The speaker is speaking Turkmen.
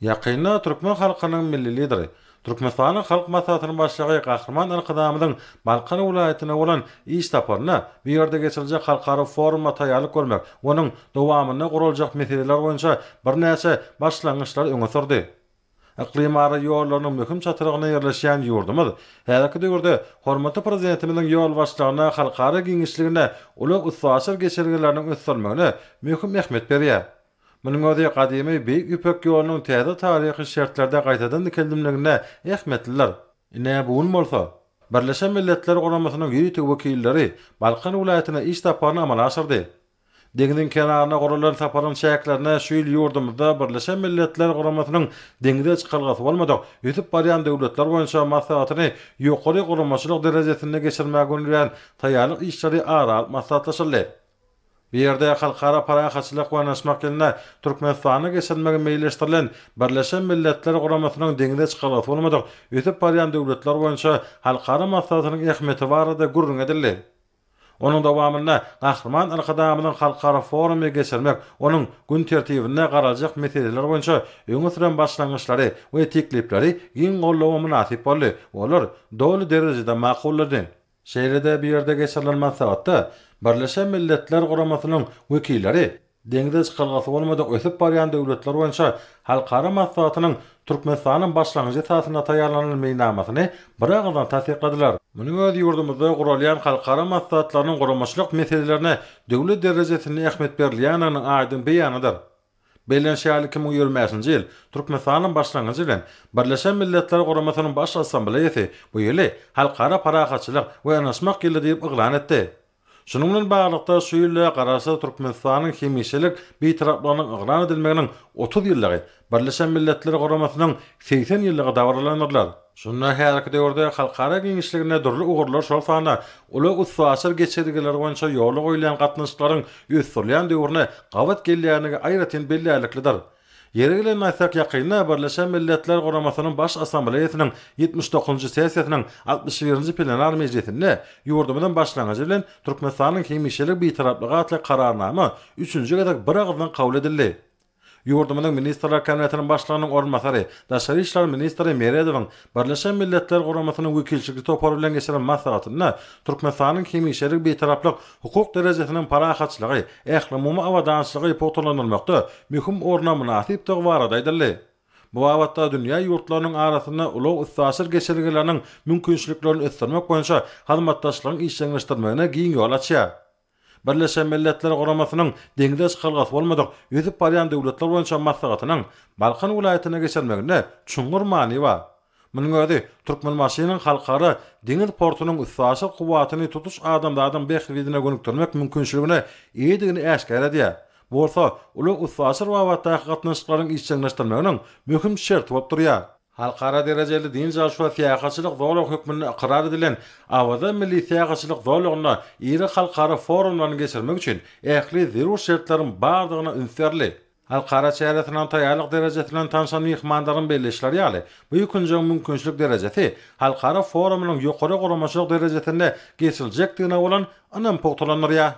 Ýakynda türkmen halkynyň Milli Lideri, Türkmenistanyň Halk Maslahatynyň Başlygy Gahryman Arkadagymyzyň Balkan welaýatyna bolan iş saparynda bu ýerde geçiriljek halkara foruma taýýarlyk görmek we onuň dowamynda guraljak meseleler boýunça birnäçe başlangyçlary öňe sürdi. Yklymara ýollarynyň möhüm çatrygynda ýerleşýän ýurdumyz häzirki döwürde hormatly Prezidentimiziň ýolbaşçylygynda halkara giňişliginde ulag-üstaşyr geçelgeleriniň ösdürilmegine möhüm ähmiýet berýär. Munuň özi gadymy Beýik Ýüpek ýolunyň täze taryhy şertlerde gaýtadan dikeldilmeginde ähmiýetlidir. Ine, bu gün bolsa, Birleşen Milletler Guramasynyň ýörite wekilleri Balkan welaýatyna iş saparyny amala aşyrdy. Deňziň kenaryna guralan saparyň çäklerinde şu ýyl ýurdumyzda Birleşen Milletler Guramasynyň deňze çykalgasy bolmadyk ösüp barýan döwletler boýunça maslahatyny ýokary guramaçylyk derejesinde geçirmäge gönülen taýýarlyk işleri ara alyp maslahatlaşyldy. Bu ýerde Halkara parahatçylyk we ynanyşmak ýylynda Türkmenistanda geçirilmegi meýilleşdirilen Birleşen Milletler Guramasynyň deňze çykalgasy bolmadyk ösüp barýan döwletler boýunça halkara maslahatynyň ähmiýeti barada gürrüň edildi. Onuň dowamynda Gahryman Arkadagymyzyň halkara forumy geçirmek, onuň gün tertibinde garaljak meseleler boýunça öňe süren başlangyçlary we teklipleri giň goldawa mynasyp boldy we olar doly derejede makullandy. Şeýle-de bu ýerde geçirilen maslahatda Birleşen Milletler Guramasynyň wekilleri deňze çykalgasy bolmadyk ösüp barýan döwletler boýunça halkara maslahatynyň Türkmenistanyň başlangyjy esasynda taýýarlanan meýilnamasyny biragyzdan tassykladylar. Munuň özi ýurdumyzda guralýan halkara maslahatlarynyň guramaçylyk meselelerine döwlet derejesinde ähmiýet berilýändiginiň aýdyň beýanydyr. Bellenişi ýaly, 2025-nji ýyl Türkmenistanyň başlangyjy bilen Birleşen Milletler Guramasynyň Baş Assambleýasy bu ýyly Halkara parahatçylyk we ynanyşmak ýyly diýip yglan etdi. Şunuň bilen baglylykda, şu ýylda Garaşsyz Türkmenistanyň hemişelik Bitaraplygynyň yglan edilmeginiň 30 ýyllygy, Birleşen Milletler Guramasynyň 80 ýyllygy dabaralandyrylar. Şunda häzirki döwürde halkara giňişliginde dürli ugurlar, şol sanda ulag-üstaşyr geçelgeleri boýunça ýola goýulýan gatnaşyklaryň ösdürilýän döwrüne gabat gelýändigi aýratyn bellärliklidir. Ýeri gelende aýtsak, ýakynda Birleşen Milletler Guramasynyň Baş Assambleýasynyň 79-njy sessiýasynyň 61-nji plenar mejlisinde ýurdumyzyň başlangyjy bilen Türkmenistanyň hemişelik Bitaraplygy atly Kararnama üçünji gezek biragyzdan kabul edildi. Ýurdumyzyň Ministrler Kabinetiniň Başlygynyň orunbasary, daşary işler ministri Meredowyň Birleşen Milletler Guramasynyň wekilçilikli topary bilen geçiren maslahatynda Türkmenistanyň hemişelik Bitaraplyk hukuk derejesiniň parahatçylygy, ählumumy abadançylygy pugtalandyrmakda möhüm orna mynasypdygy barada aýdyldy. Bu babatda dünýä ýurtlarynyň arasynda ulag-üstaşyr geçelgeleriniň mümkinçiliklerini ösdürmek boýunça hyzmatdaşlygyň işjeňleşdirmegine giň ýol açýar. Birleşen Milletler Guramasynyň deňze çykalgasy bolmadyk ösüp barýan döwletler boýunça maslahatynyň Balkan welaýatynda geçirilmeginde çuňňur many bar. Munuň özi Türkmenbaşynyň Halkara deňiz portunyň üstaşyr kuwwatyny tutuş adamzadyň bähbidine gönükdirmek mümkinçiligine eýedigini äşgär edýär. Bu bolsa ulag-üstaşyr babatdaky gatnaşyklaryň işjeňleşdirilmeginiň möhüm şerti bolup durýar. Halkara derejeli dynç alyş we syýahatçylyk zolagy hökmünde ykrar edilen Awaza milli syýahatçylyk zolagynda iri halkara forumlaryny geçirmek üçin ähli zerur şertleriň bardygyna üns berildi. Halkara çäresiniň taýýarlyk derejesi bilen tanşan myhmanlaryň belleýişleri ýaly, bu künjegiň mümkinçilik derejesi halkara forumynyň ýokary guramaçylyk derejesinde geçiriljekdigine bolan ynamy pugtalandyrýar.